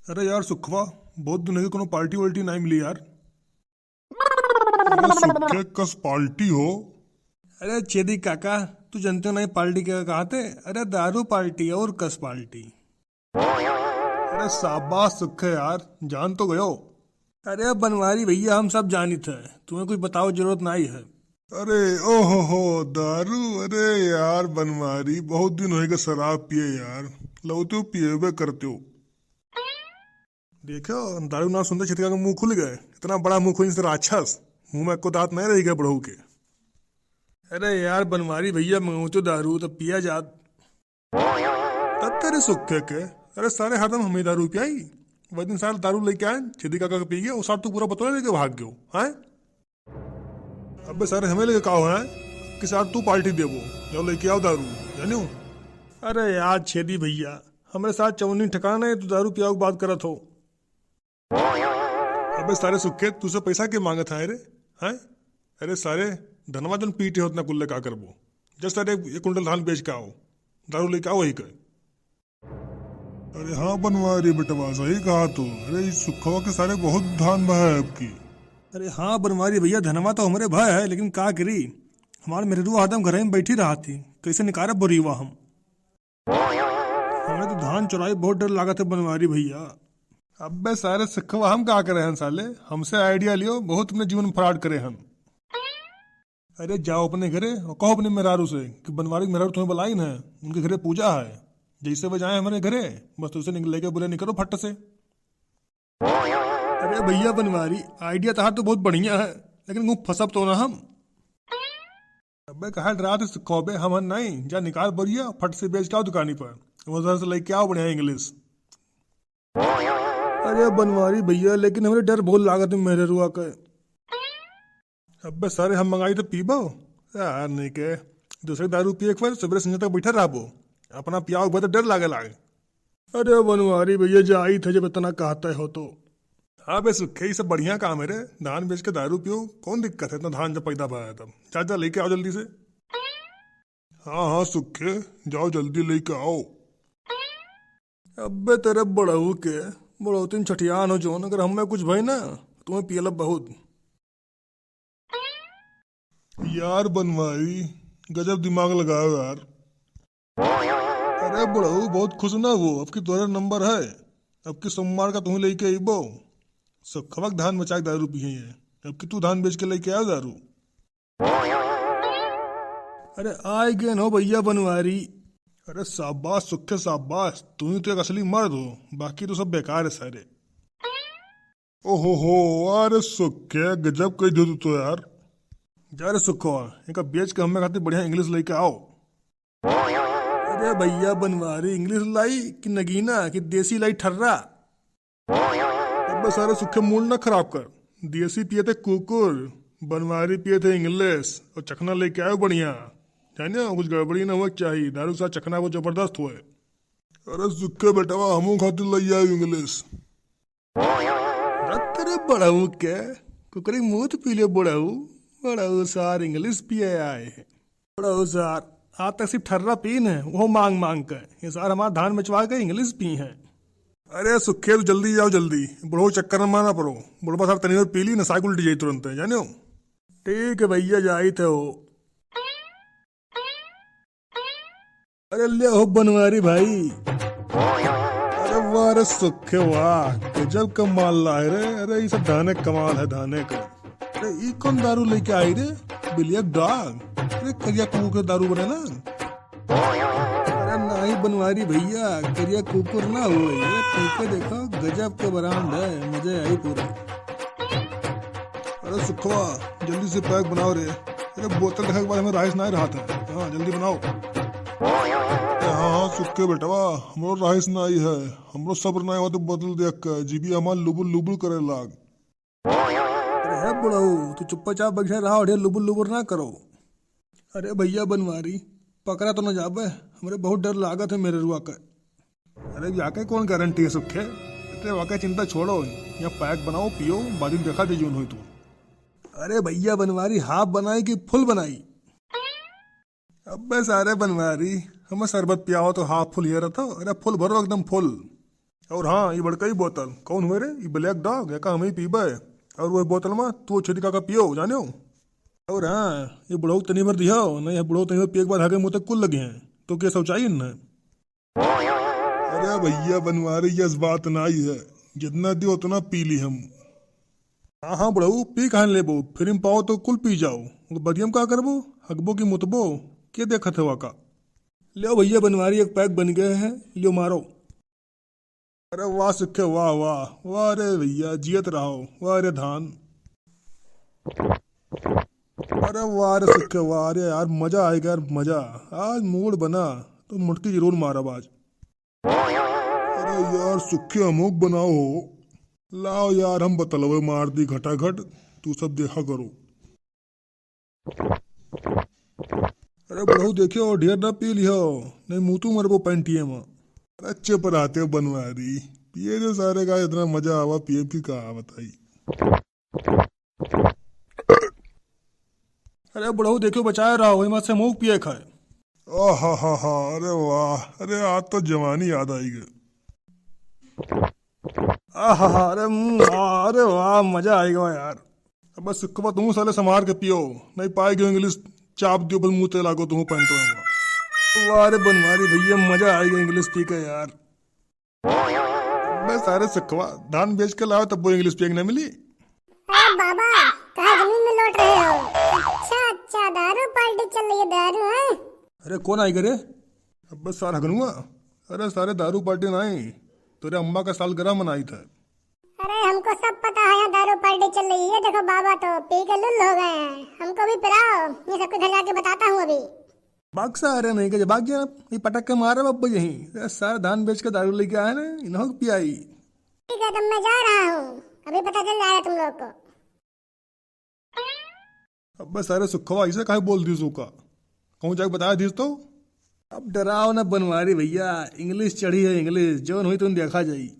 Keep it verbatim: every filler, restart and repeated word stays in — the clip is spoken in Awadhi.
अरे यार सुखवा, बहुत दिन हो गए, कोनो पार्टी वार्टी नहीं मिली यार। अरे सुखे, कस पार्टी हो? अरे छेदी काका, तू जानते हो नहीं पार्टी क्या कहते? अरे दारू पार्टी और कस पार्टी। अरे शाबाश सुखे यार, जान तो गयो। अरे बनवारी भैया, हम सब जानित है, तुम्हें कुछ बताओ जरूरत नहीं है। अरे ओहो हो, दारू? अरे यार बनवारी, बहुत दिन होएगा शराब पिए यार, लौते पिएबे करते हो। देखो, दारू ना सुनते छिटका के मुंह खुल गए, इतना बड़ा मुंह खुल से राक्षस, मुंह में एको दांत नहीं रह गया बुढ़ऊ के। अरे यार बनवारी भैया, मंगौचो दारू तो पिया जात। तब तेरे सुखे के, अरे सारे हरदम हमें दारू पियाई। वह दिन सारे दारू लेके आए, छेदी काका के पी गए, वो सार तू पूरा बोतल लेके भाग गयो, हैं? अबे सारे हमें लेके का हो, हैं? कि सार तू पार्टी देबो, जाओ लेके आओ दारू, जानियो? अरे यार छेदी भैया, हमरे साथ चवन्नी ठिकाना नहीं, तू दारू पियाओ की बात करत हो। अबे सारे सुखे, तू से पैसा के मांगत है रे, हैं? अरे सारे, धनवा जन पीटे होत ना कुल्ले का करबो? जब सारे एक कुंटल धान बेच के आओ, दारू लेके आओ वही के। अरे हाँ बनवारी बेटवा, सही कहा तू। अरे इस सुखवा के सारे बहुत धान बहा है अबकी। अरे हाँ बनवारी भैया, धनवा तो हमरे भय है, लेकिन का करी, हमार मेहरुआ हरदम घर में बैठी रहा थी, कैसे निकारब बोरीवा हम। हमें तो धान चुराई बहुत डर लागत है बनवारी भैया। अबे सारे सिखवा हम का करे हन साले, हमसे आइडिया लियो, बहुत अपने जीवन में फ्रॉड करे हन। अरे जाओ अपने घरे और कहो अपने मेहरारू से कि बनवारी के मेहरारू तुम्हें बुलाई न है, उनके घरे पूजा है, जैसे वो जाए हमारे घरे, बस तुझसे निकल लेके बोले निकलो फट से। अरे भैया बनवारी, आइडिया तहार तो बहुत बढ़िया है, लेकिन मुँह फंसब तो ना हम। अबे कहा डरात सिखोबे, हम हन नहीं, जा निकाल बोरिया, फट से बेच के आओ दुकानी पर, उधर से लेके आओ बढ़िया इंग्लिश। अरे बनवारी भैया, लेकिन हमरे डर बहुत लागत है मेहरुआ के। अबे सारे हम मंगाई तो पीबो यार, नहीं के दूसरे दारू पिए के बाद सुबह संझा तक बैठे रहबो, अपना पियाओ के बाद डर लागे लागे। अरे बनवारी भैया, जाई थे जब इतना कहते हो तो। हाँ बे सुखे, ई सब बढ़िया काम है रे, धान बेच के दारू पियो, कौन दिक्कत है, इतना धान जब पैदा भया है तब। जा जा लेके आओ जल्दी से। हाँ हाँ सुखे, जाओ जल्दी लेके आओ। अबे तेरे बुढ़ऊ के, बुढ़ौती में छठियान हो जोन, अगर हमें कुछ भई ना, तुम्हें पियलब बहुत। यार बनवारी, गजब दिमाग लगाओ यार। अरे बुढ़ऊ, बहुत खुश ना हो, अबकी तोरे नंबर है, अबकी सोमवार का तुम्हें लेके अइबो। सुखवा के धान बचा के दारू पिए है, अबकी तू धान बेच के लेके आओ दारू। अरे आइ गेन हो भैया बनवारी। अरे शाबाश सुखे शाबाश, तू ही तो एक असली मर्द हो, बाकी तो सब बेकार है सारे। ओहो हो, अरे सुखे गजब कह दियो तू तो यार। जा रे सुखवा, इनका बेच के हमें खातिर बढ़िया इंग्लिश लेके आओ। अरे भैया बनवारी, इंग्लिश लाई कि नगीना कि देसी लाई ठर्रा? अबे सारे सुखे मूड ना खराब कर। देसी पिए थे कुकुर, बनवारी पिए थे इंग्लिश और चखना लेके आयो बढ़िया। जाने कुछ गड़बड़ी ना होए के चाहिए, दारू के साथ चखना वो जबरदस्त होए। अरे सुखे बेटवा, हमू खातिर लई आयो इंग्लिश। रत रे बड़ऊ के, कुकरी मूत पी लियो बड़ऊ, बड़ऊ सार इंग्लिश पिए आए हैं। बड़ऊ सार, आज तक सिर्फ ठर्रा पीन है, वो मांग मांग के। ये सार हमार धान बेचवा के इंग्लिश पी हैं। अरे सुखे, तू जल्दी जाओ जल्दी, बुढ़ऊ चक्कर में ना पड़ो। बुढ़वा सार तनी देर पी ली, नसाई के उल्टी जाई तुरंत है, जानियो। ठीक है भैया, जाई थे हो। अरे ले हो बनवारी भाई। अरे वाह रे सुखे वाह, गजब का माल लाए रे। अरे ये सब धाने कमाल है, धाने का। अरे ई कौन दारू लेके आई रे? ब्लैक डॉग। अरे करिया कुकुर के दारू बनेला। अरे नहीं बनवारी भैया, करिया कुकुर ना हो, ये पी के देखो, गजब के ब्रांड है, मजे आई पूरे। अरे सुखवा, जल्दी से पैक बनाओ रे। अरे बोतल देखा के बाद हमें राइस ना रहा था। हाँ जल्दी बनाओ। अरे हाँ हाँ सुखे बेटवा, हमरो राइस ना आई है, हमरो सब्र ना हुआ तो बोतल देख के जीभी हमार लुबुर लुबुर करे लाग। अरे हे बुढ़ऊ, तू चुप्पा चाप बैठे रहा और ये लुबुर लुबुर ना करो। अरे भैया बनवारी, पकड़ा तो ना जाबे, हमरे बहुत डर लागत है मेहरुआ के। अरे जाके कौन गारंटी है सुखे? इतने वाकई चिंता छोड़ो, यहाँ पैक बनाओ, पियो, बाद में देखा दे जौन होई तू। अरे भैया बनवारी, हाफ बनाई कि फुल बनाई? अबे सारे बनवारी, हमें शरबत पियाओ तो हाफ फुल ये रहता, अरे फुल भरो एकदम फुल। और हाँ, ये बड़का ही बोतल, कौन हुए रे? ये Black Dog, एका हमहीं पीबे। और वह बोतल मा तू छेदी काका पियो, जानेउ? और हाँ, ये बुढ़ऊ तनी भर दिहो, नहीं, ये बुढ़ऊ तनी भर पिए के बाद हागे मुँह तक कुल लगे हैं, तो क्या शौचाई न है? अरे भैया बनवारी, यस बात नाई है, जितना दियो उतना पी ली हम। हाँ, हाँ, बुढ़ऊ, पी कहाँ लेबो? फ्री में पाओ तो कुल पी जाओ। बदियम का करबो? हगबो की मुतबो? के देखत हवा का? ल्यो भैया बनवारी, एक पैक बन गए हैं, ल्यो मारो। अरे वाह सुखे, वाह, वाह, वाह रे भैया, जियत रहो, वाह रे धान। अरे वाह रे सुखे, वाह रे यार, मजा आएगा यार, मजा। आज मूड बना तो मुटकी जरूर मारब आज। अरे यार सुखे, हमहू क बनाओ हो। लाओ यार, हम बतलवे मार दी घटाघट, तू सब देखा करो। अरे बुढ़ऊ, देखियो, ढेर ना पी लियो, नहीं मुँह तू मरबो पैंटिये में। अरे चुप रहते हो बनवारी, पिए दे सारे का, इतना मजा आवा पिए की का बताई। अरे बुढ़ऊ, देखियो, बचाए रहो, वही मत से मुँह पिए खाए। आहा हा हा, अरे वाह, अरे आज तो जवानी याद आई गई। आहा हा, अरे, हम्म, वाह, अरे वाह, मजा आई गया यार। अब बस सुखवा, तुम साले संभार के पियो, नहीं पाए गयो इंग्लिश चाप दियो, बस मुँह ते लागो तुम पैंटो में। वाह रे बनवारी भैया, मजा आई गया इंग्लिश पी के यार। बस सारे सुखवा, धान बेच के लाओ तब वो इंग्लिश पिए के ना मिली। अरे बाबा, कहाँ जमीन में लौट रहे हो? अच्छा, अच्छा, दारू पार्टी चल रही है, दारू है? अरे कौन आई करे? अब बस सार हगनुआ, अरे सारे दारू पार्टी ना आई, तेरे अम्मा का सालगिरह मनाई था। अरे हमको सब पता है, यहाँ दारू पार्टी चल रही है। देखो बाबा तो पी के लुल हो गए हैं, हमको भी पिलाओ, ये सबके घर जाके बताता हूँ अभी। भाग सारे नहीं के, भाग जा, ये पटक के मारे बब्बा यहीं। ये सारे धान बेच के दारू लेके आए ना, इन्हों को पियाई। ठीक है, तब मैं जा रहा हूँ, अभी पता चल जाएगा तुम लोग को। अबे सारे सुखवा, ऐसे काहे बोल दिस ओका? कहूँ जाके बता दिस तो? अब डराओ ना बनवारी भैया, इंग्लिश चढ़ी है इंग्लिश, जौन हुई तुम देखा जाई।